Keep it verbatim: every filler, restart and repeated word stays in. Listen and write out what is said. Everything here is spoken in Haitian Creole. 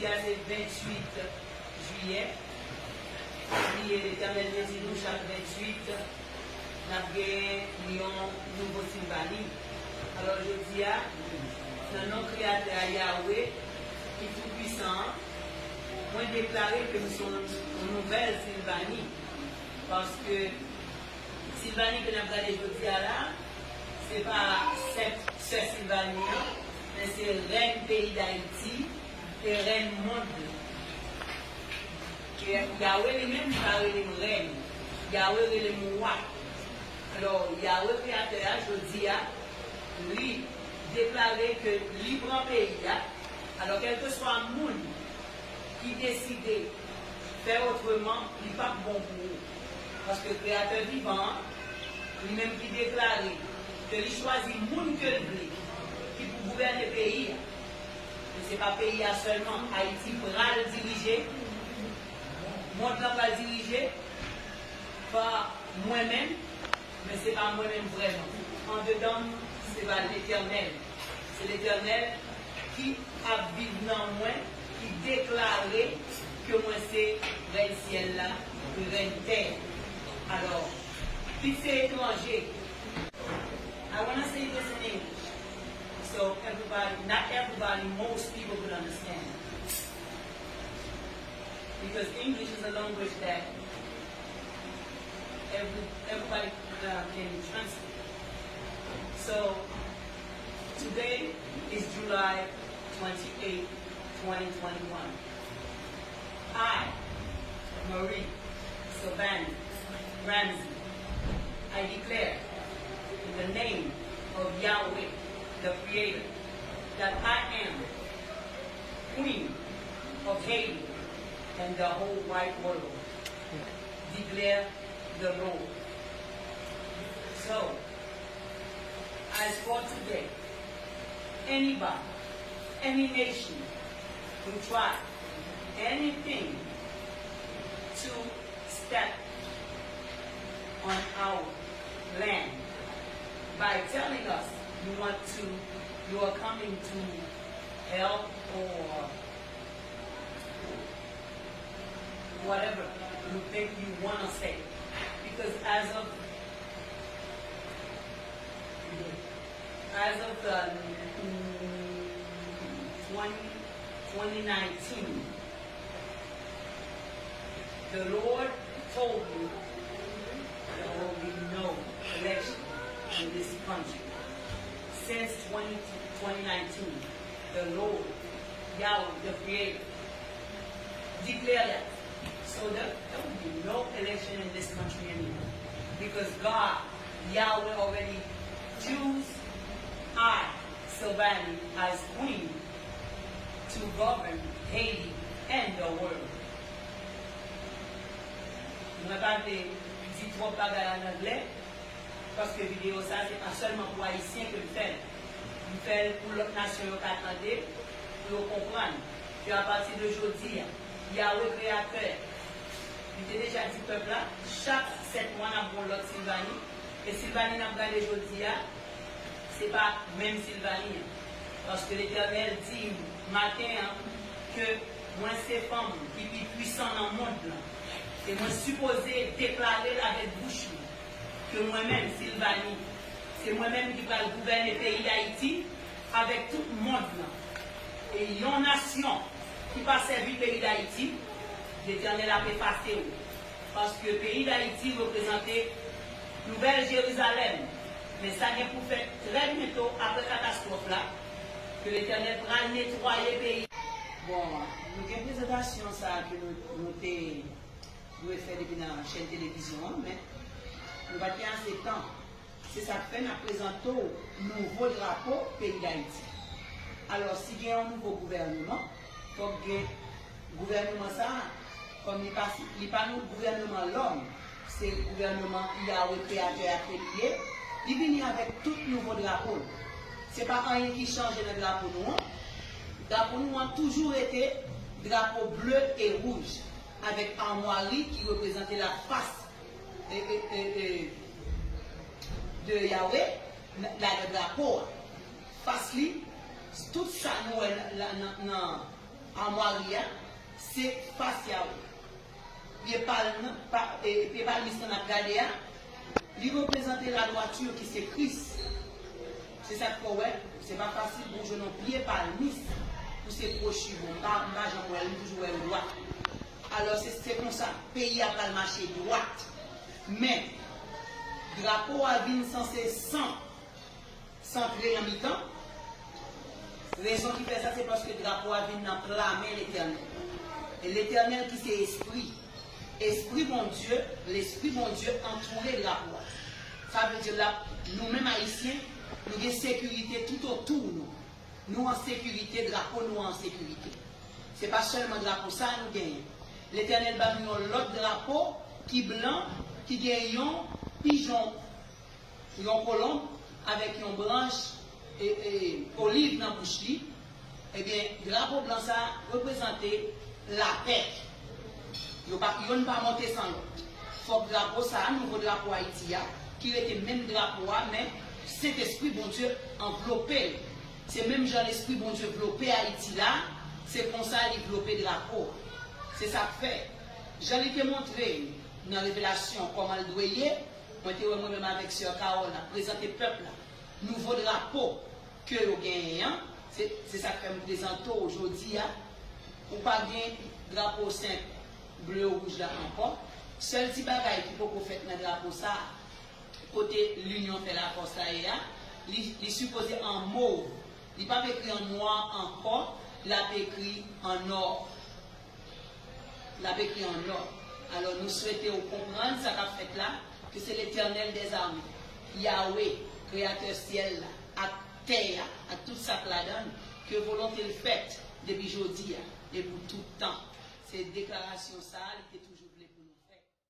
Jodi a se venntuit jiyè. Li, Letènèl te di nou chak venntuit, n ap gen yon nouvo Silvani. Alò, jodi a, nan non Kreyatè a, Yawe, ki tou pwisan an, mwen deklare ke m se yon, yon nouvèl Silvani. Paske Silvani ke n ap gade jodi a la, se pa senp sè Silvani an, men se rèn peyi Dayiti e rèn mond lan. E Yawe li menm li pa rele m rèn, Yawe rele m wa. Alò, Yawe Kreyatè a, jodi a, li deklare ke li pran peyi a. Alò, kèlkeswa moun ki deside fè otreman, li p ap bon pou ou. Paske Kreyatè vivan an, li menm ki deklare ke li chwazi moun ke l vle ki pou gouvène peyi a. E se pa peyi a sèlman, Ayiti pral dirije, mond lan pral dirije pa mwen menm, men se pa mwen menm vrèman. Andedan m, se pa Letènèl. Se Letènèl ki ap viv nan mwen, ki deklare ke mwen se rèn syèl la, rèn tè a. Alò, kit se etranje. I wanna say this in English. So everybody, not everybody, most people could understand. Because English is a language that every, everybody uh, can translate. So today is July twenty-eighth, twenty twenty-one. I, Marie Sylvani Ramsey, I declare in the name of Yahweh, the Creator, that I am Queen of Haiti and the whole wide world, declare the Lord. So, as for today, anybody, any nation who try anything to step on our land by telling us you want to, you are coming to help or whatever you think you wanna say. Because as of as of the mm, twenty, twenty nineteen, the Lord told me there will be no election in this country. Since twenty, twenty nineteen, the Lord, Yahweh, the Creator, declare that. So there, there will be no election in this country anymore. Because God, Yahweh already choose I, Sylvani, as queen to govern Haiti and the world. Mwen pa vle di twòp bagay an anglè, paske videyo sa se pa sèlman pou Ayisyen ke m fè l. M fè l pou lòt nasyon yo ka tande, pou yo konprann ke apati de jodi a, Yawe Kreyatè, li te deja di pèp la, chak sèt mwa n ap gen yon lòt Silvani, e Silvani n ap gade jodi a, se pa menm Silvani an. Paske Letènèl di m maten an ke mwen se fanm ki pi pwisan nan mond lan. E mwen sipoze deklare l avèk bouch mwen ke mwen menm, Silvani, se mwen menm ki pral gouvène peyi Dayiti avèk tout mond lan. E yon nasyon ki pa sèvi peyi Dayiti, Letènèl ap efase w. Paske peyi Dayiti reprezante Nouvèl Jerizalèm. Men sa gen pou fèt trè byento apre katastwòf la, ke Letènèl pral netwaye peyi. Bon, nou gen prezantasyon sa a ke nou, nou te dwe fè depi nan chèn televizyon an, men nou pa t gen ase tan. Se sa k fè n ap prezante w nouvo drapo peyi Dayiti. Alò, si gen yon nouvo gouvèneman, fòk gen gouvèneman sa a, kòm li pa, li pa yon gouvèneman lòm, se gouvèneman Yawe Kreyatè a ke li ye, li vini avèk tout nouvo drapo l. Se pa anyen ki chanje nan drapo nou an. Drapo nou an toujou rete drapo ble e wouj, avèk amwari ki reprezante lafas e, e, e, e, de Yawe, la, ladan drapo a. Fas li, tout sa nou wè nan, nan, nan, Amwari a, se fas Yawe. Pye palm nan, pa, e, pye palmis lan n ap gade a, li reprezante ladwati ki se Kris. Se sa k fè w wè, se pa fasil pou w jwenn yon pye palmis pou se kwochi bon. M pa, m pa janm wè l, m toujou wè l dwat. Alò, se, se konsa, peyi a pral mache dwat. Men, drapo a vin sanse san, santre nan mitan. Rezon ki fè sa, se paske drapo a vin nan pla men Letènèl. E Letènèl ki se Espri. Espri Bondye, Lespri Bondye antoure drapo a. Sa vle di la, nou menm Ayisyen, nou gen sekirite toutotou nou. Nou an sekirite, drapo nou an sekirite. Se pa sèlman drapo sa a nou genyen. Letènèl ba nou yon lòt drapo ki blan, ki gen yon pijon, yon kolonb avèk yon branch e, e, oliv nan bouch li. Ebyen, drapo blan sa a reprezante lapè. Yo pa, yonn pa monte san lòt. Fòk drapo sa a, nouvo drapo Ayiti a, ki rete menm drapo a, men Sentespri Bondye anvlope l. Se menm jan Lespri Bondye vlope Ayiti la, se konsa li vlope drapo a. Se sa k fè, jan li te montre nan revelasyon kòman l dwe ye, mwen te wè mwen menm avèk sè Carole n ap prezante pèp la nouvo drapo ke yo genyen an. Se, se sa k fè m prezante w jodi a. Ou pa gen drapo senp ble wouj la ankò. Sèl ti bagay ki poko fèt nan drapo sa a, kote linyon fè lafòs la ye a, li, li sipoze an mov. Li p ap ekri an nwa ankò, l ap ekri an nò. L ap ekri an nò. Alò, nou swete w konprann sa k ap fèt la, ke se Letènèl dèzame, Yawe, Kreyatè syèl la, ak tè a, ak tout sa k ladan l, ke volonte l fèt depi jodi a, e pou tout tan. Se deklarasyon sa a, li te toujou